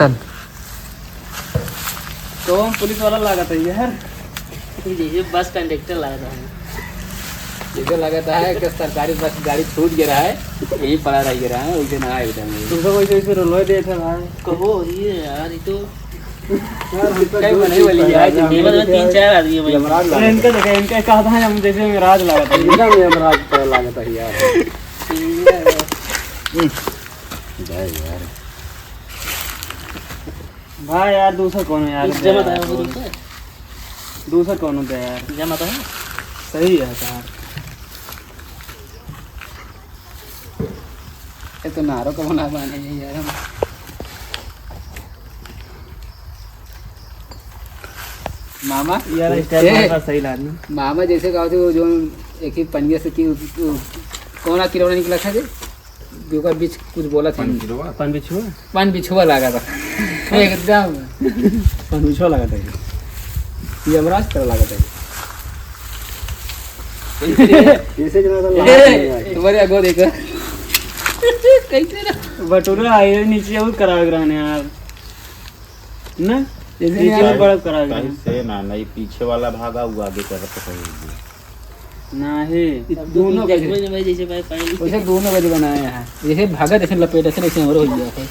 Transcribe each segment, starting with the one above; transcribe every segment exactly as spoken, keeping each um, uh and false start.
कौन पुलिस वाला लागत है यार? जैसे बस कंडक्टर लागत है। जैसे लागत है कि सरकारी बस गाड़ी छूट गया है, यहीं पड़ा रह गया है, वैसे ना है एकदम। तुमको वैसे, वैसे रोलो देत है भाई। कहो ये यार, ये तो यार, हम तो कई दो बने तीन वाली चार यार, आदमी ये हैं। मतलब तीन चार आदमी हैं भाई। यमराज अरे लागत इनका है। देखा, इनका कहा था हम जैसे यमराज लागत है। इनका भी यमराज तरह लागत है यार। ठीक है। हम्म। जय यार। भाई यार, दूसरा कौन है यार? जमा था यार, दूसरा? दूसरा कौन होता है यार? जमा तो है। सही है यार। ये तो नारो का बना पाने हैं यार हम। मामा, यार, स्टाइल ए, मामा सही लागनी। मामा जैसे कहा थे, वो जो एक ही पंजे से की, वो कौन आ किलो निकला था जी? ओकर बीच कुछ बोला था। पान बिछुआ? पान बिछुआ? पान बिछुआ लगा था। एकदम। पान बिछुआ लगा था। ये यमराज तरह लगा था। ऐसे जना तो ए, लागत नहीं है। तुम्हारे आगो देखो। कैसे ना? बटुरा आए नीचे और करा रहे हैं यार। ना? जैसे नीचे यार और बड़ा करा रहे हैं। से ना, नहीं, पीछे वाला भागा, वो आगे करत है। नहीं। अब तो दोनों तुम का देखो जो भाई, जैसे भाई पहले वैसे दोनों का जो बनाया है, जैसे भागा, जैसे लपेटा, ऐसे, ऐसे और हो गया है।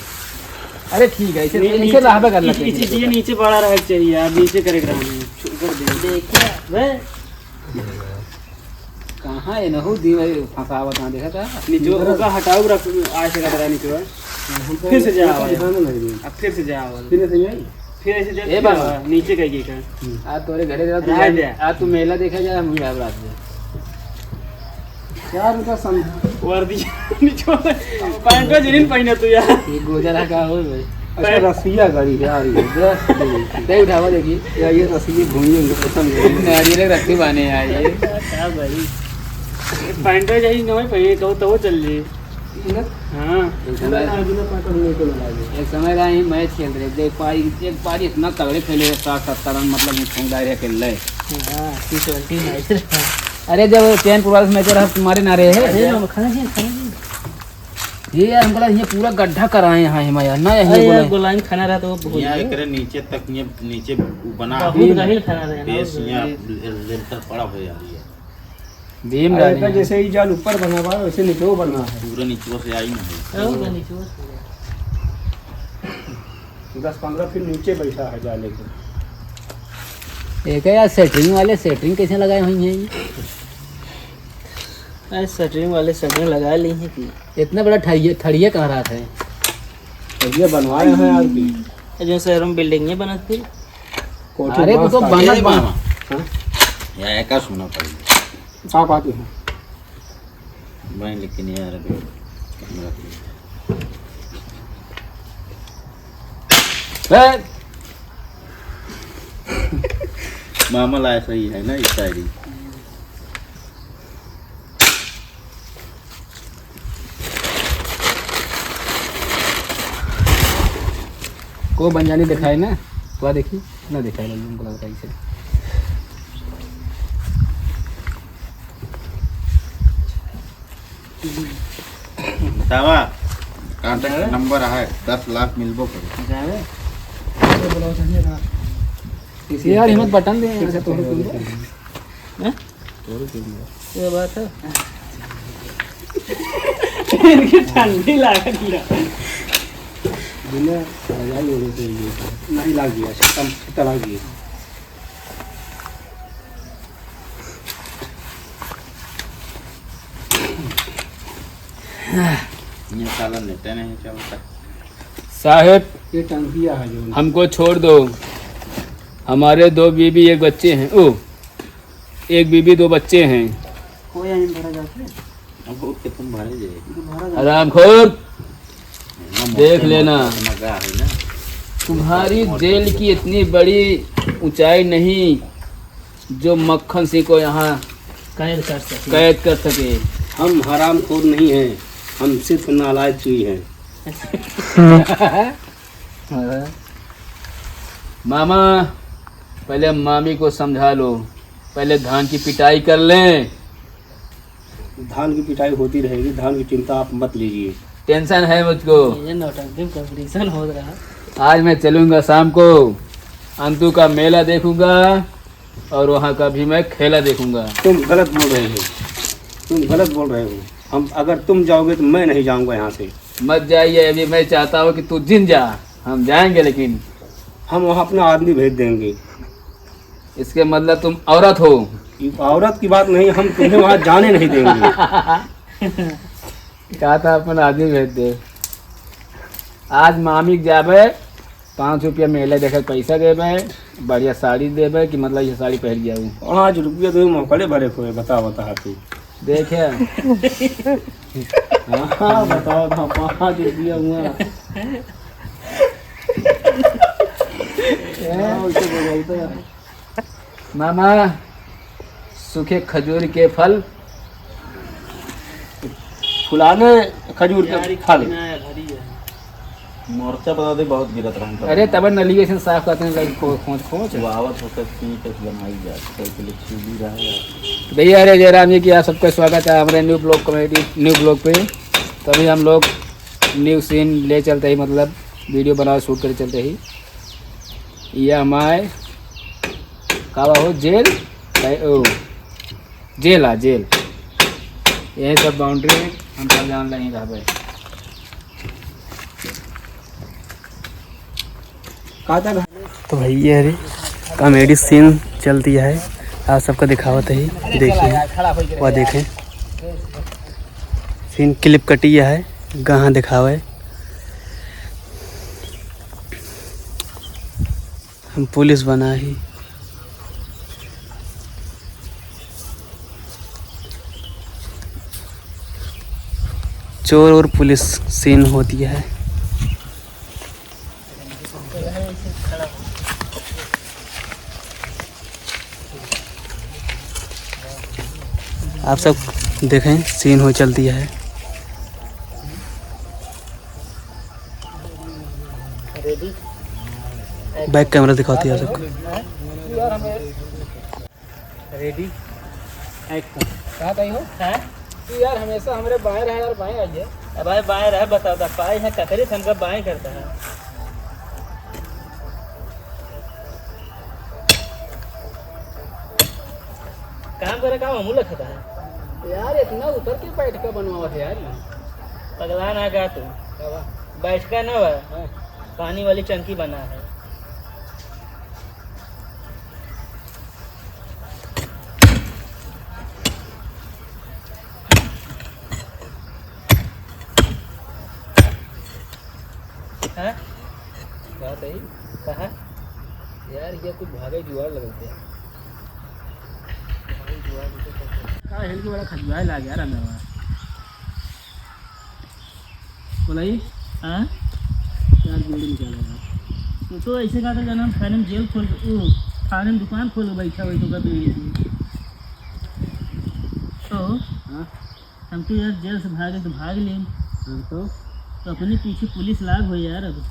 अरे ठीक है, ऐसे, नहीं, ऐसे नीचे, रहबे कर इस, लपेट इस, इस, ये लेके। नीचे पड़ा रहे चाहिए यार, नीचे करे ग्राम में। छो-, कर दे। देखिए। वे। कहाँ है नहु दी भाई फंसावत, हाँ देखा था। नीचे इधर। ओका हटाओ, रख, आ सकत रहा नीचे। हम तो फिर से जाओ। ध्यान नहीं दिए। अब फिर से जाओ। फिर से जाइए। फिर ऐसे जब ए फिर बाबा। नीचे का ये कर। आ तोरे घरे जा, तू रह जा। आ तू मेला देखा जा, हम जाब रात में। यार, उनका सम- वर्दी निचोड़, पैंटवा जिनिन पहिने तू यार। ये गोजर है का हो भाई? अच्छा, पैंट- रसिया गाड़ी यार, ये। दे उठावा देखी। यार, ये रसिया घूमी, उनको पसंद है। नारियल रखी बाने यार ये। का भाई? पैंटवा जही नवे पहिने, तो, तो वो चल जी। ना? हाँ। एक समय, एक समय रहा, यहीं मैच खेल रहे थे, एक पारी, एक पारी इतना तगड़े खेले, साठ सत्तर रन, मतलब, ये ठोंक डाले, खेल रहे। हाँ, टी ट्वेंटी मैच रहा। अरे, जब चैनपुर वाले मैच रहा, तुम्हारे ना रहे हैं। अरे, हम खाना चाहिए, खाना चाहिए। ये यार, हमको लगा, ये पूरा गड्ढा कराए हैं, हाँ, हिमा यार, ना, यही अरे यार, बोला। गोलाई में खाना रहा, तो वो भूल यहाँ गए। एकरे नीचे तक, ये नीचे बना बहुत है। गहिर खाना रहे ना, बेस, वो यहाँ ले-, लेंटर पड़ा हो यार, ये। बीम अरे, डाले तो हैं। जैसे ही जाल ऊपर बना हुआ है, वैसे नीचे वो बना है। पूरा नीचे से आई ना है। हाँ, वो नीचे से। दस पन्द्रह फीट नीचे बैठा है जाले के। एक है यार, सेटरिंग वाले सेटरिंग कैसे लगाए हुई हैं ये? अरे, सेटरिंग वाले सेटरिंग लगा ली है कि? इतना बड़ा ठड़िया, ठड़िया कहाँ रहा था? ठड़िया बनवाए हैं यार की। जो शहर में बिल्डिंग नहीं बनत फिर? कोठी अरे, वो तो मस्त है। बनत ए बा। मामा। हाँ? या एका सुना पड़ी। का बात है? भाई, लेकिन यार, अभी कैमरा पे। ए! मामा लाए सही है ना, इस साइड ही। को बन जानी दिखाए ना, तो आ देखी ना दिखाए लगी हमको लगता है इसे। बतावा, कॉन्टैक्ट नंबर है, दस लाख मिलबो करे। जावे। इसे यार, हिम्मत बटन दे, फिर से ऐसे तोड़ तोड़ दे। हैं? तोड़ दे। ये बात है। इनकी ठंडी लागत है। बिना रजाई ओढ़े के लिए। नहीं लाग गया, सब कम, कितना लाग गया? ये साला नेटे नहीं चलता। साहेब, ये टंकिया है जो हमको छोड़ दो। हमारे दो बीबी, एक बच्चे हैं। ओ, एक बीबी, दो बच्चे हैं। कोई आइन भरा जाते? अब और कितना भरे जाए? तो भरा जाते। हरामखोर, ना देख मोटे लेना। मोटे मजा है ना। तुम्हारी मोटे जेल मोटे। की इतनी बड़ी ऊंचाई नहीं जो मक्खन सिंह को यहाँ कैद कर सके। कैद कर सके। हम हरामखोर नहीं हैं, हम सिर्फ नालायक चुई हैं। मामा, पहले मामी को समझा लो, पहले धान की पिटाई कर लें। धान की पिटाई होती रहेगी, धान की चिंता आप मत लीजिए। टेंशन है मुझको। ये नौटंकी में कंपटीशन हो रहा है। आज मैं चलूंगा शाम को अंतू का मेला देखूंगा और वहाँ का भी मैं खेला देखूंगा। तुम गलत बोल रहे हो, तुम गलत बोल रहे हो। हम, अगर तुम जाओगे तो मैं नहीं जाऊंगा यहाँ से। मत जाइए, अभी मैं चाहता हूँ कि तू जिन जा, हम जाएंगे, लेकिन हम वहाँ अपना आदमी भेज देंगे। इसके मतलब तुम औरत हो? ये औरत की बात नहीं, हम तुम्हें वहाँ जाने नहीं देंगे। कहा था अपन आदमी भेज दे। आज मामी के जाबे, पाँच रुपया मेले देखे के पैसा देबे, बढ़िया साड़ी देबे कि मतलब ये साड़ी पहन के आऊ। पाँच रुपया तो मोकले भरे खोए, बता, बता तू। देखे। हाँ, बताओ, हाँ, पाँच रुपया हुआ। हाँ, उसे बोलता है। मामा, सूखे खजूर के फल। फुलाने खजूर के फल। मोर्चा बता दे, बहुत गिरत रहन। अरे, तब नलिया से साफ करते हैं, लाइक, खो-, खोंच, खोंच। वो आवत होकर पी के बनाई जात, कोई के लिए छुई रहा है। भैया, अरे जयराम जी की आप सबका स्वागत है हमारे न्यू ब्लॉग कॉमेडी, न्यू ब्लॉग पे। तभी हम लोग न्यू सीन ले चलते ही, मतलब, वीडियो बनावे, शूट करे चलते ही। ये हमारे का हो, जेल? ओ, जेल आ, जेल। यही सब बाउंड्री में हम सब जान नहीं रहबे। तो भैया रे, कॉमेडी सीन चलती है, आप सबका दिखावत ही, देखिए, वह देखें, सीन क्लिप कटी है, कहाँ दिखावे। हम पुलिस बना ही। चोर और पुलिस सीन होती है। आप सब देखें, सीन हो चलती है। बैक कैमरा दिखाती है आप सबको। रेडी, एक्शन। कहाँ कहीं हो? हैं? तू यार हमेशा हमरे बाएं रहे यार, बाएं आइए। अब भाई बाएं रहे, बताओ ता, पाई है ककरी से हमका बाएं करता है। काम करे, काम हमू लखता है। यार, इतना उतर के बैठ के बनवावा है यार। पगला ना गा तू। क्या हुआ? बैठ का ना हुआ, हाँ। पानी वाली टंकी बना है। हैं? बात है। कहाँ? यार, ये कुछ भागे जुआर लगते हैं। भागे जुआर जैसे करते हैं। का हेल के बड़ा खजुआए लाग यार, अंदर में। बोलाई? हाँ? यार, बीड़ी निकालो यार। तू तो ऐसे कहा था, जाना हम थाने में जेल खोल के, ओ, थाने में दुकान खोल के बैठा हुई तो का बीड़ी की। तो? हाँ? हम तो यार जेल से भागे तो भाग लें। हाँ तो? तो अपने पीछे पुलिस लाग हो यार अब।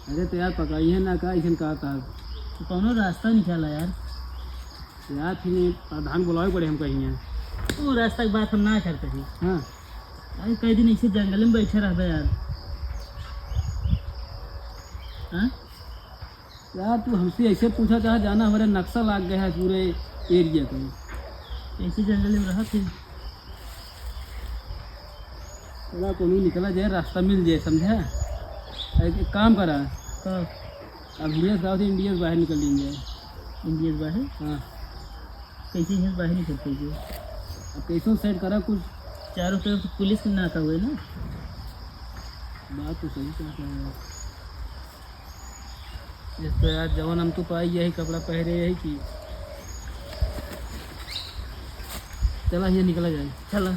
अरे तो यार पकड़िए ना का, ऐसन का था? तो कौनो रास्ता निकाला यार। यार फिर प्रधान बुलावे पड़े हमका हियाँ। वो रास्ता की बात हम ना करते ही। हाँ। अरे कई दिन ऐसे जंगल में बैठे रहबे यार। हाँ? यार, तू हमसे ऐसे पूछा चाहे, जाना हमारे नक्शा लाग गया है पूरे एरिया पे। ऐसे जंगल में रहा फिर। चला, कोनो निकला जाए, रास्ता मिल जाए, समझा? एक, एक काम करा। का? अब हियाँ से आओ तो इंडिया से बाहर निकल लेंगे। इंडिया से बाहर? हाँ। कैसे हियाँ से बाहर निकलते हैं? अब कैसे सेट करा कुछ? चारों तरफ तो पुलिस के नाका हुए ना। बात तो सही कहता है यार। इस तो यार जवन हम तो पाई यही कपड़ा पहरे यही की। चला, ये निकला जाए। चला।